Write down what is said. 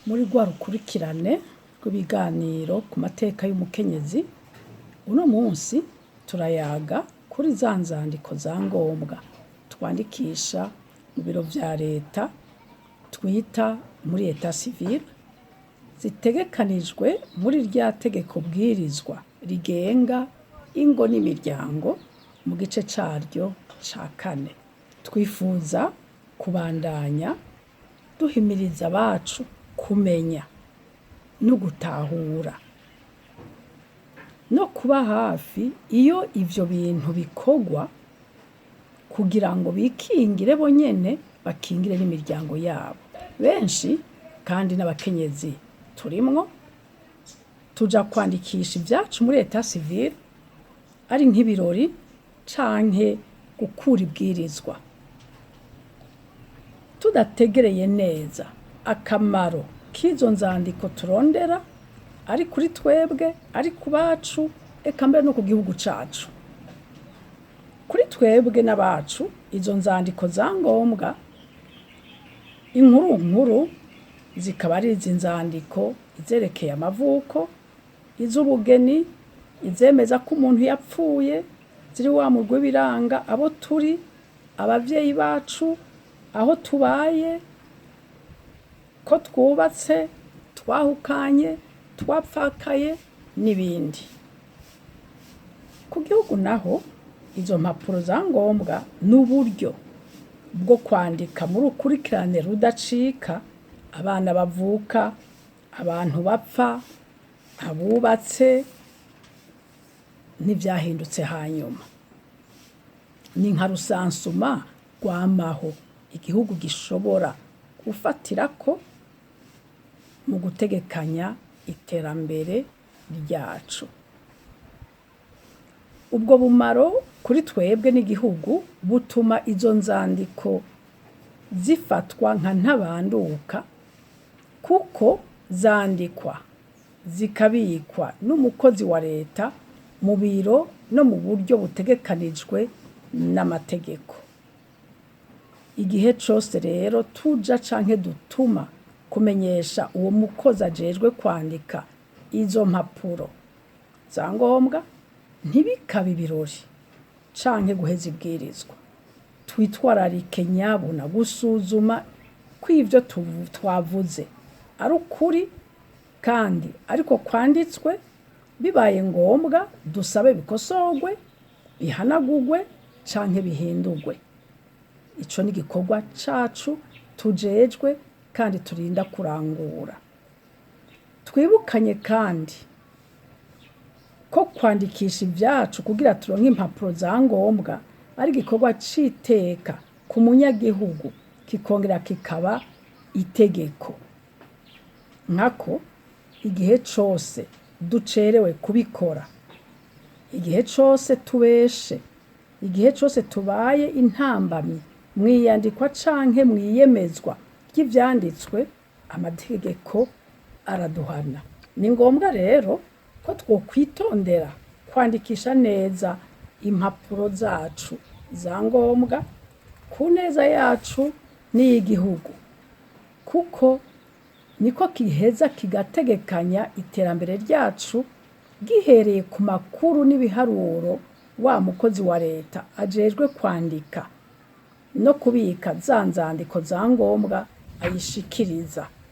Muri rwa rukurikirane rw'ibiganiro ku mateka y'umukenyezi, uno munsi turayaga kuri za nzandiko za ngombwa twandikisha mu biro vya leta twita muri état civil, zitegekanijwe muri rya tegeko bwirizwa rigenga ingo n'imiryango mu gice caryo ca kane. Twifuza kubandanya duhimiriza abacu kumenya no gutahura no kuba hafi iyo ivyo bintu bikorwa kugira ngo bikingire bonyene, bakingire n'imiryango yabo. Benshi kandi n'abakenyezi turimwo, tuja kwandikisha ivyacu muri état civil ari nk'ibirori canke gukura ibwirizwa, tudategereye neza akamaro k'izo nzandiko turondera, ari kuri twebwe, ari ku bacu, eka mbere no ku gihugu cacu. Kuri twebwe n'abacu, izo nzandiko za ngombwa inkuru nkuru zikaba ari izi nzandiko: izerekeye amavuko, iz'ubugeni, izemeza ko umuntu yapfuye, ziri wa murwi w'ibiranga abo turi, abavyeyi bacu, aho tubaye, ko twubatse, twahukanye, twapfakaye n'ibindi. Ku gihugu naho, izo mpapuro za ngombwa n'uburyo bwo kwandika muri urukurikirane rudacika abana bavuka, abantu bapfa, abubatse n'ivyahindutse hanyuma. Ni nka rusansuma rwamaho igihugu gishobora gufatirako mu gutegekanya iterambere ryaco. Ubwo bumaro kuri twebwe n'igihugu butuma izo nzandiko zifatwa nka ntabanduka, kuko zandikwa zikabikwa n'umukozi wa leta mu biro no mu buryo butegekanijwe n'amategeko. Igihe cose rero tuja canke dutuma kumenyesha uwo mukozi ajejwe kwandika izo mpapuro za ngombwa, ntibikabe ibirori canke guheza ibwirizwa. Twitwararike nyabuna gusuzuma ko ivyo twavuze ari ukuri kandi ariko kwanditswe. Bibaye ngombwa, dusabe bikosorwe, bihanagurwe canke bihindurwe. Ico ni igikorwa cacu tujejwe kandi turinda kurangura. Twibukanye kandi ko kwandikisha ivyacu kugira turonke impapuro za ngombwa ari igikorwa c'iteka ku munyagihugu, kikongera kikaba itegeko. Nkako igihe cose ducerewe kubikora, igihe cose tubeshe, igihe cose tubaye intambamyi mwiyandikwa canke mwiyemezwa ry'ivyanditswe, amategeko araduhana. Ni ngombwa rero ko twokwitondera kwandikisha neza impapuro zacu za ngombwa ku neza yacu n'iy'igihugu, kuko niko giheza kigategekanya iterambere ryacu gihereye ku makuru n'ibiharuro wa mukozi wa leta ajejwe kwandika no kubika za nzandiko za ngombwa ayishikiriza.